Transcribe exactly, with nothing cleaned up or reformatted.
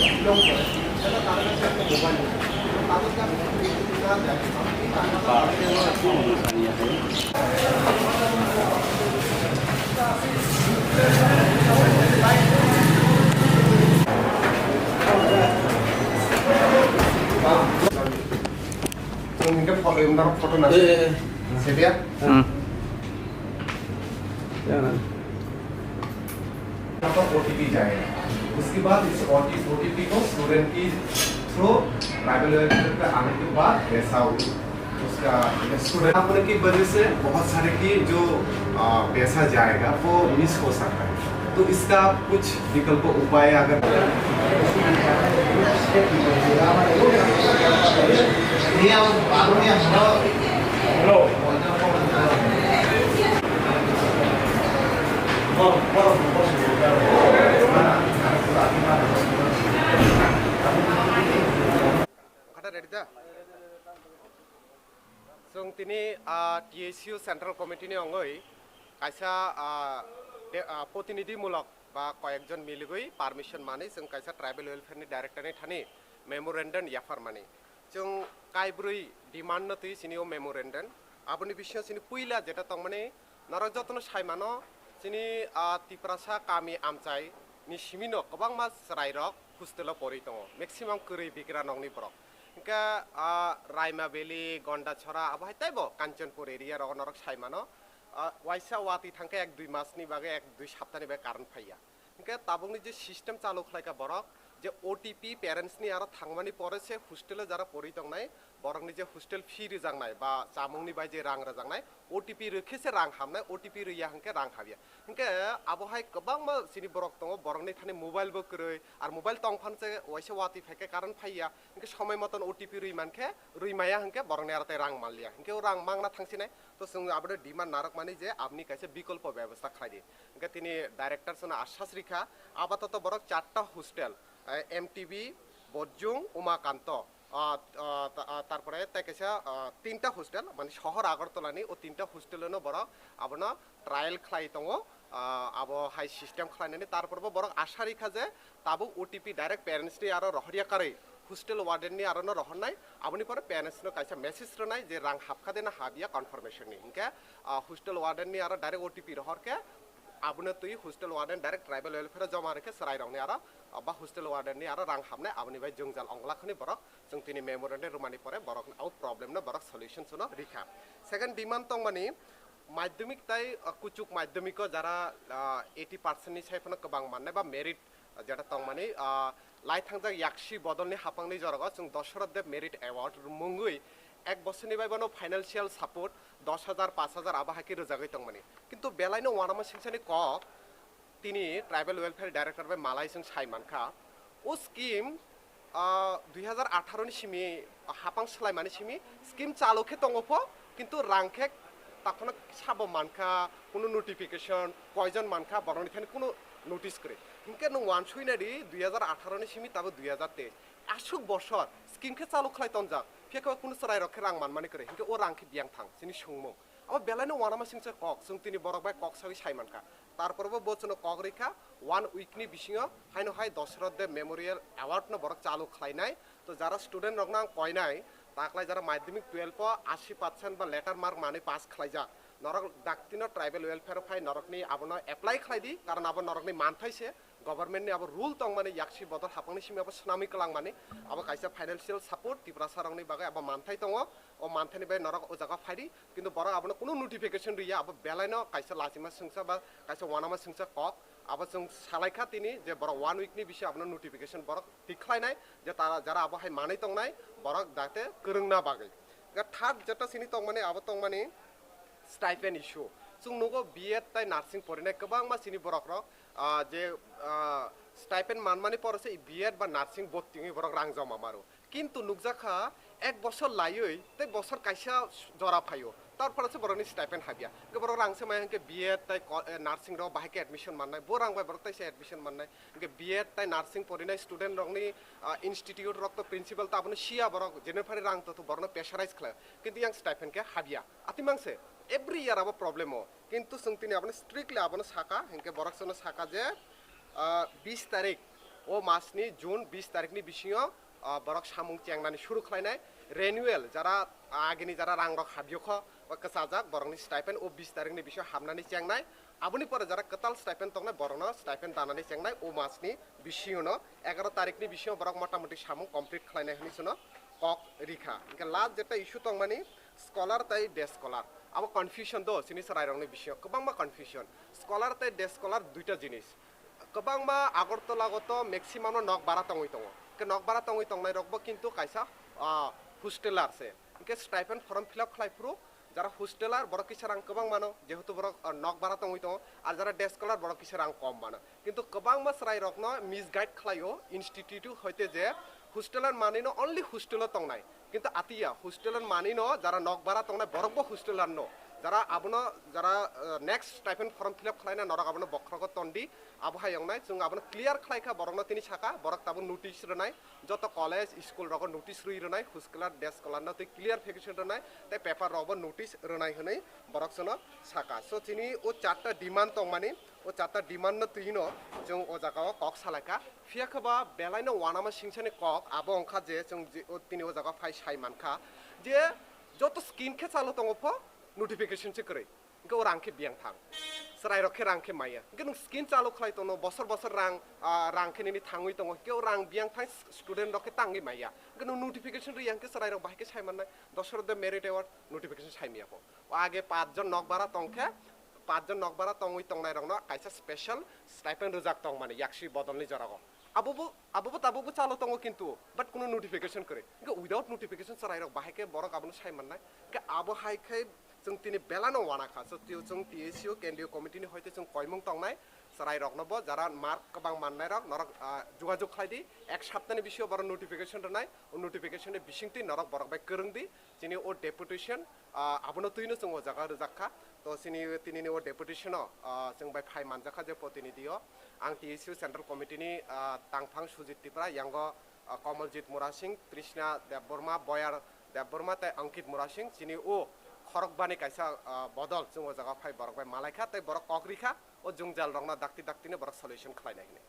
तो इनका फो-, इनका फोटो ना। ए, ए, ए। सेटिया? हम्म। क्या नाम? यहाँ पर ओटीपी जाएगा। उसके बाद इस ओटी-, ओटीपी को स्टूडेंट की थ्रू ट्राइबल वेलफेयर पे आने के बाद पैसा हो-, उसका स्टूडेंट होने की वजह से बहुत सारे की जो, आ, पैसा जाएगा वो मिस हो सकता है। तो इसका आप कुछ विकल्प उपाय अगर Kata ready da? Chwng tini, ah, T S U Central Committee ni ongwi kaisa, ah, de-, ah, protinidhimulok ba koyekjon miligwi permission manwi chwng kaisa tribal welfare ni director ni thani memorandum yapharmani. Chwng kaibrwi demand no twi chini o memorandum. Aboni bisingo chini puila jeta tongmani, norok jotono saimano, chini, ah, Tiprasa kami amchai ni simino kwbangma chwrairok hostel o porwi tongo, maximum kwrwi bigra nokni borok. Hwnkhe, ah, Raima Valley, Gondachora, abo hai teibo Kanchanpur area rogo norok saimano, ah, waisa watwi thangkhe ek dui masni bagwi, ek dui saptani bagwi current phaiya. Hwnkhe tabukni je system chalu khlaikha borok, je O T P parents ni aro thangmani pore se hostel o jara porwi tongnai, borokni je hostel fee rwjaknai ba chamungni bai je rang rwjaknai, O T P rwkhe se rang hamnai, O T P rwya hwnkhe rang hamya. Hwnkhe abo hai kwbangma chini borok tongo, borokni thani mobile bo kwrwi, ar mobile tongphan se waisa watwi phaikhe current phaiya, hwnkhe somoi moton O T P rwi mankhe, rwi maya hwnkhe borokni aro tei rang manliya. Hwnkhe o rang mangna thangsinai, to chwng abono demand narwkmani je aboni kaisa bikolpo bebostha khlai di. Hwnkhe tini director sono ashas rikha, apatoto borok charta hostel, eh, M T B, Bojung, Umakanto, ah, ah, ta-, ah, tarpore tei kaisa, ah, tinta hostel, mane sohor Agartala ni o tinta hostel no borok abono trial khlai tongo, ah, abo hai system khlainani, tarpore bo borok asha rikha je tabuk O T P direct parents ni aro rohorya karwi hostel warden ni aro no rohornai, aboni pore parents no kaisa message rwnai je rang hapkha de na hapya confirmation ni, hinkhe, ah, hostel warden ni aro direct O T P rohor khe, abono twi hostel warden direct tribal welfare o joma rikhe chwrairokni aro, ah, ba hostel warden ni aro rang hamnai, aboni bai jwngjal onglakhani borok chwng tini memorandum rwmani pore borok abo problem no borok solution sono rikha. Second demand tongmani, madhyamik tai, ah, kuchuk madhyamik o jara, ah, eighty percent ni sai phano kwbang mannai ba merit, ah, jeta tongmani, ah, lai thangjak yaksi bodol ni hapang ni jora o chwng Dosoroth Deb Merit Award mungwi ek bosor ni bai bono financial support dos hajar, panch hajar abo hai khe rwjagwi tongmani. Kintu belai no uanama singsa ni kok tini Tribal Welfare Director bai malai chwng sai mankha. O scheme, ah, dui hajar atharo ni simi hapang swlaimani simi scheme chalu khe tongo pho, kintu rang khe takhorno sabo mankha, kunu notification, koijon mankha, borokni thani kunu notice kwrwi. Hinkhe nwng uansui nai di, dui hajar atharo ni simi tabuk dui hajar teis. Aswk bosor scheme khe chalu khlai tonjak, phiya khe kunu chwrairok khe rang manmani kwrwi, hinkhe o rang khe biyang thang, chini swngmung. Abo belai no uanama singsa kok, chwng tini borok bai kok sawi sai mankha. Tarpor bo bo chwngno kok rikha, one week ni bisingo haino hai Dosoroth Deb Memorial Award no borok chalu khlainai. To jara student rokno ang koinai, taklai jara madhyamik twelve o ashi percent ba letter mark manwi pass khlaijak, norok daktino tribal welfare o phai norokni abono apply khlai di, karon abo norokni manthai se, government ni abo rule tongmani yaksi bodol hapang ni simi abo swnamwi kwlangmani, abo kaisa financial support Tiprasa rokni bagwi abo manthai tongo, o manthai ni bai norok o jaga phai di. Kintu borok abono kunu notification riya, abo belai no kaisa lachima singsa ba kaisa uanama singsa kok. Abo chwng salaikha tini je borok one week ni bisi abono notification borok tikhlainai, je tara jara abo hai manwi tongnai borok date kwrwngna bagwi. Ga third jeta sini tongmani abo tongmani stipend issue. Chwng nugo B Ed tai nursing porinai kwbangma chini borok rok, ah, je, ah, stipend manmani pore se B Ed ba nursing bottingwi borok rang joma maro. Kintu nukjakha, ek bosor laiwi tei bosor kaisa jora phaio, tarpore se borokni stipend habya. Hwnkhe borok rang se maya hwnkhe B Ed tai ko-, eh, nursing rok bahai khe admission mannai, bo rang bai borok taisa admission mannai. Hwnkhe B Ed tai nursing porinai student rokni, ah, institute rok to principal to abono siya borok, jene phari rang to, to borokno pressurize khlai. Kintu yang stipend khe habya. Atimang se, every year abo problem o. Kintu chwng tini abono strictly abono saka, hwnkhe borok chwngno saka je, ah, bis tarik, O mas ni June bis tarik ni bising yo, ah, borok samung chengnani suru khlainai. Renewal, jara, ah, agini jara rang rok habyo kho, o kwchajak borokni stipend o bis tarik ni bising yo habnani chengnai. Aboni pore jara kwtal stipend tongnai borokno stipend danani chengnai o mas ni bising yo no, egaro tarik ni bising yo borok motamoti samung complete khlainai hwnwi chwngno kok rikha. Hingkhe last jeta issue tongmani scholar tei day scholar. Abo confusion do, chini chwrairokni bisingo kwbangma confusion. Scholar tei day scholar duita jinis. Kwbangma Agartala go to maximum no nok bara tongwi tongo. Hingkhe nok bara tongwi tongnairokbo kintu kaisa, ah, hosteler se. Hingkhe stipend form fill up khlai phuru jara hosteler borok kisa rang kwbang mano, jehetu borok, ah, nok bara tongwi tongo, ar jara day scholar borok kisa rang kom mano. Kintu kwbangma chwrairokno misguide khlaio institute hoite je hosteler manwi no only hostel o tongnai. Kintu atiya hosteler manwi no jara nok bara tongnai borokbo hosteler no. Jara abono jara, eh, next stipend form fill up khlaina norok abono bokhrogo tondi. Abo hai wngnai chwng abono clear khlaikha, borokno tini saka borok tabuk notice rwnai. Joto college, school rogo notice rwi rwnai, hosteler, day scholar no tei clarification rwnai, tei paper rogo notice rwnai hwnwi borok chwngno saka. So chini o charta demand tongmani, o charta demand no twino chwng o jagao kok salaikha. Phiya khe ba belaino uanama singsani kok abo wngkha je chwng je, o, tini o jaga phai sai mankha je joto scheme khe chalo tongo pho notification se kwrwi. Hingkhe o rang khe biyang thang. Chwrairok khe rang khe maya. Hingkhe nwng scheme chalo khlai tongno, bosor bosor rang, ah, rang khe nini thangwi tongo. Hingkhe o rang biyang thang, student rok khe tangwi maya. Hingkhe nwng notification rwya hingkhe chwrairok bahai khe sai mannai. Dosoro de merit award notification sai maya pho. O age pach jon nok bara tong khe, pach jon nok bara tongwi tongnairokno kaisa special stipend rwjak tongmani yaksi bodolni jorao. Abobo, abobo tabukbo chalo tongo kintu, but kuno notification kwrwi. Hingkhe without notification chwrairok bahai khe borok abono sai mannai. Hingkhe abo hai khe chwng tini belano uana kha. So, tio chwng T S U kendriyo committee ni hoite chwng koimung tongnai. Chwrairoknobo jara mark kwbang mannairok norok, ah, jogajog khlai di. Ek saptani bisingo borok notification rwnai. O notification ni bisingtwi norok borok bai kwrwng di. Chini o deputation, ah, abono twino chwng o jaga rwjak kha. To chini tinini o deputation o, ah, chwng bai phai manjak kha je protinidhi o. Ang T S U central committee ni, ah, tangphang Sujit Tripura, yango, ah, Komoljit Murasing, Trishna Debbarma, Boyar Debbarma tei Ankit Murasing, chini o khorokbani kaisa, ah, bodol chwng o jaga phai borok bai malai kha tei borok kok ri kha, o jwngjal rokno dakti dakti no borok solution khlai nai hwnwi.